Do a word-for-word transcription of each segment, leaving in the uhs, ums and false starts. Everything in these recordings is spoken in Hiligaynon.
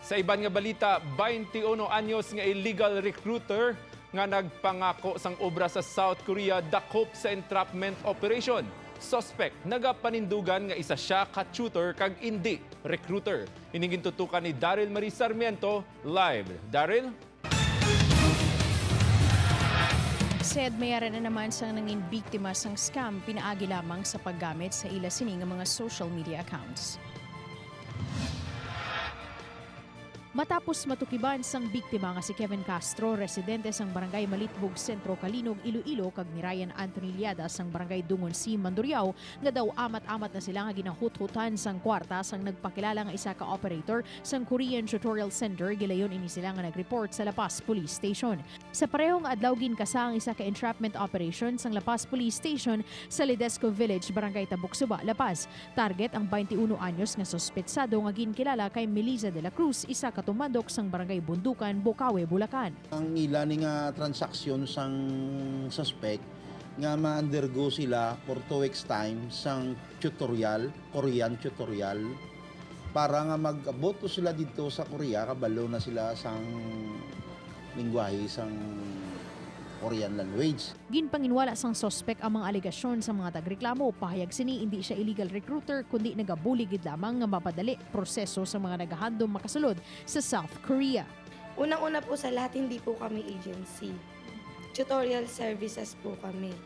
Sa iban nga balita, twenty-one anyos nga illegal recruiter nga nagpangako sang obra sa South Korea dakop sa entrapment operation. Suspect nagapanindugan nga isa sia ka tutor kag indi recruiter. Ini gintutukan ni Daryl Marie Sarmiento. Live, Daryl. Sed may ara na naman sang nangin biktima sang scam pinaagi lamang sa paggamit sa ila sini nga mga social media accounts. Matapos matukiban sang biktima nga si Kevin Castro, residente sang Barangay Malitbog, Sentro Calinog, Iloilo, kag ni Ryan Anthony Liada sang Barangay Dungon C, Mandurriao, nga daw amat-amat na sila nga ginahuthutan sang kwarta sang nagpakilala nga isa ka operator sang Korean Tutorial Center, gilayon ini sila nga nag-report sa La Paz Police Station. Sa parehong adlaw, ginkasa ang isa ka entrapment operation sang La Paz Police Station sa Ledesco Village, Barangay Tabuksuba, La Paz. Target ang twenty-one anyos nga suspetsado nga ginkilala kay Melissa de la Cruz, isa ka tumandok sang Barangay Bundukan, Bocaue, Bulacan. Ang ila ni nga transaksyon sang suspect nga ma-undergo sila for two weeks time sang tutorial, Korean tutorial, para nga mag-abot to sila didto sa Korea, kabalo na sila sang lingwahe sang Korean language. Ginpanginwala sang suspek ang mga alegasyon sa mga tagreklamo. Pahayag sini, indi sia illegal recruiter, kundi nagabulig gid lamang nga mapadali proseso sa mga nagahandom makasulod sa South Korea. Unang-una po sa lahat, hindi po kami agency. Tutorial services po kami.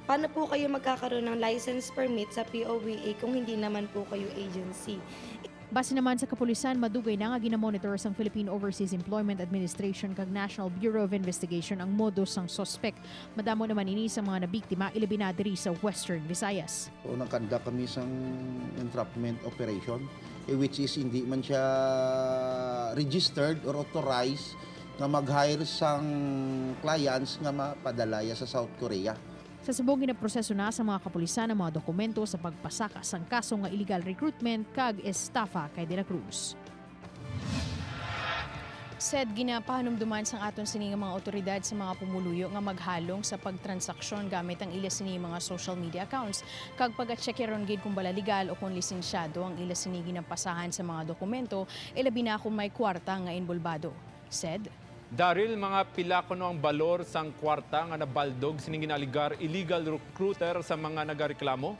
Paano po kayo magkakaroon ng license permit sa P O V A kung hindi naman po kayo agency? Base naman sa kapulisan, madugay na nga ginamonitor sang Philippine Overseas Employment Administration kag National Bureau of Investigation ang modus sang suspek. Madamo naman ini sa mga nabiktima, ilabi na diri sa Western Visayas. So, nag-conduct kami sang entrapment operation, eh, which is hindi man siya registered or authorized nga mag-hire sang clients nga mapadala ya sa South Korea. Sa subong, ginaproseso na sa mga kapulisan ang mga dokumento sa pagpasaka sang kaso nga illegal recruitment kag estafa kay De La Cruz. Sed, ginapahanumduman sang aton sini nga mga awtoridad sa mga pumuluyo nga maghalong sa pagtransaksyon gamit ang ila sini mga social media accounts kag pag-atsyekeron gid kung bala legal o kung lisensyado ang ila sini ginapasahan sa mga dokumento, ilabi na kung may kwarta nga inbolbado. Sed, Daryl, mga pila kuno ang balor sang kwarta nga nabaldog sining ginaalegar illegal recruiter sa mga nagareklamo?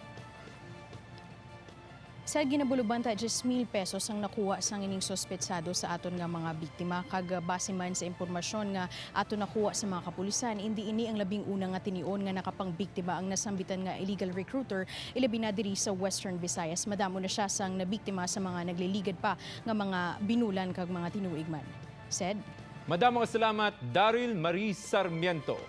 Sa ginabuloban ta, diyes mil pesos ang nakuha sang ining suspetsado sa aton nga mga biktima, kag base man sa impormasyon nga aton nakuha sa mga kapulisan, indi ini ang labing una nga tinion nga nakapangbiktima ang nasambitan nga illegal recruiter, ilabi na diri sa Western Visayas. Madamo na sia sang nabiktima sa mga nagliligad pa nga mga binulan kag mga tinuig man. Sed, madamo nga salamat, Daryl Marie Sarmiento.